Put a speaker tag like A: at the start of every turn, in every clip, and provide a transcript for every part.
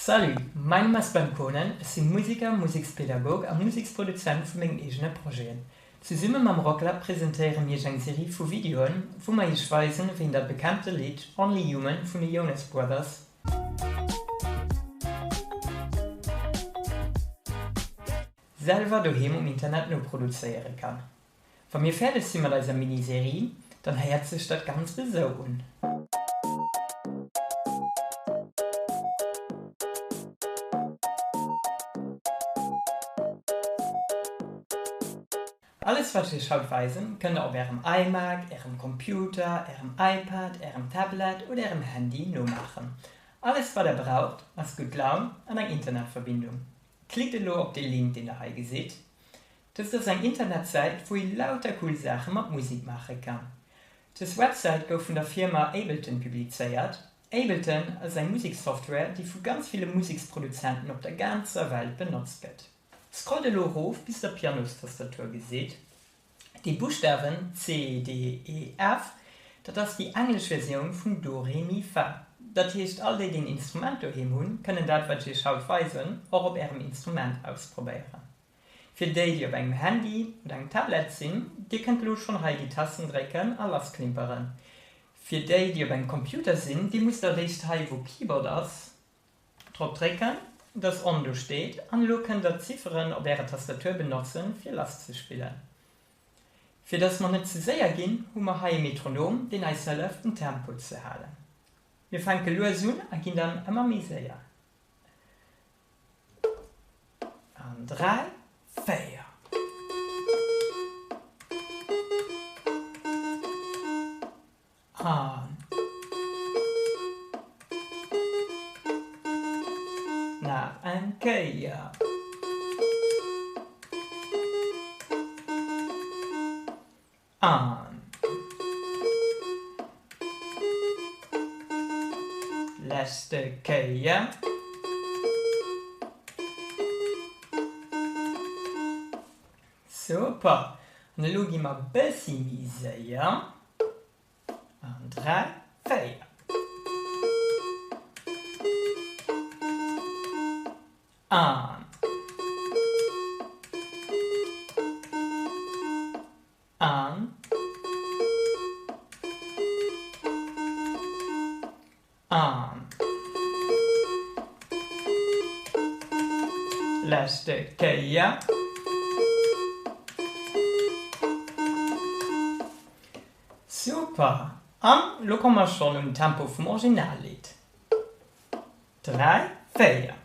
A: Salut, mäin Numm ass Ben Konen, ech sinn Museker, Musekspedagog a Museksproduzent vu mengen eegene Projeten. Zesumme mam Rocklab presentéiere mir iech eng Serie vu Videoen, wou mer iech weisen, wéi een dat bekannte Lidd Only Human vun de Jonas Brothers selwer doheem um Internet noproduzéiere kann. Wa mir fäerdeg si mat eiser Mini-Serie, dann héiert sech dat Ganzt esou un. Alles wat ech iech haut weisen, kënnt der op ärem iMac, ärem Computer, ärem iPad, ärem Tablet oder ärem Handy nomaachen. Alles wat der braucht ass gutt Laun an eng Internetverbindung. Klickt elo op de Link deen der hei gesitt. Dëst ass eng Internetsäit wou ee lauter cool Saache mat Musek maache kann. Dës Websäit gouf vun der Firma Ableton publizéiert. Ableton ass eng Musekssoftware déi vu ganz ville Museksproduzenten op der ganzer Welt benotzt gëtt. Scrollt elo erof bis der Pianostastatur gesitt. Déi Buschtawen C, D, E, F, dat ass déi englesch Versioun vun Do, Re, Mi, Fa. Dat heescht all déi déi en Instrument doheem hunn, kënnen dat wat ech iech haut weisen och op ärem Instrument ausprobéieren. Fir déi, déi op engem Handy oder engem Tablet sinn, dir kënnt elo schonn hei déi Tasten drécken a lassklimperen. Fir déi, déi op engem Computer sinn, dir musst eréischt hei wou Keyboard ass drop drécken, dass on do steet an elo kënnt der d'Zifferen op ärer Tastatur benotzen fir lasszespillen. Fir dass mer net ze séier ginn, hu mer hei e Metronom, deen eis hëlleft den Tempo ze halen. Mir fänke lues un a ginn dann ëmmer méi séier. An 3, 4. An. Nach eng Kéier. An. Leschte Kéier. Super! An elo gi mer bëssi méi séier. An 3, 4. An. An. An. Leschte Kéier. Super! An lo komme mer schonn un den Tempo vum Originallidd. 3, 4.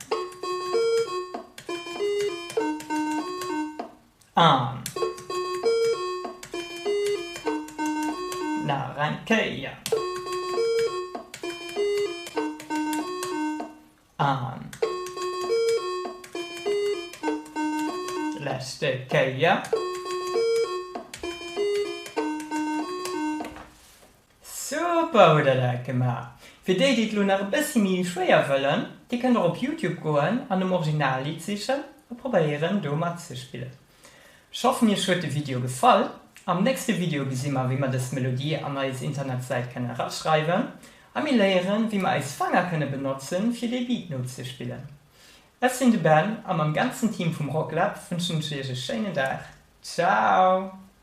A: An. Nach eng Kéier. An. Leschte Kéier. Super hutt der dat gemaach! Fir déi déi et lo nach e bëssi méi schwéier wëllen, dir kënnt och op Youtube goen an nom Originallidd sichen a probéieren do matzespillen. Ech hoffen iech huet de Video gefall. Am nächste Video gesi mer wéi mer dës Melodie an eis Internetsäit kënne eraschreiwen a mir léieren wéi mer eis Fanger kënne benotzen fir dee Beat nozespillen. Ech sinn de Ben a mam ganzen Team vum Rocklab wënschen ech iech e schéinen Dag. Ciao!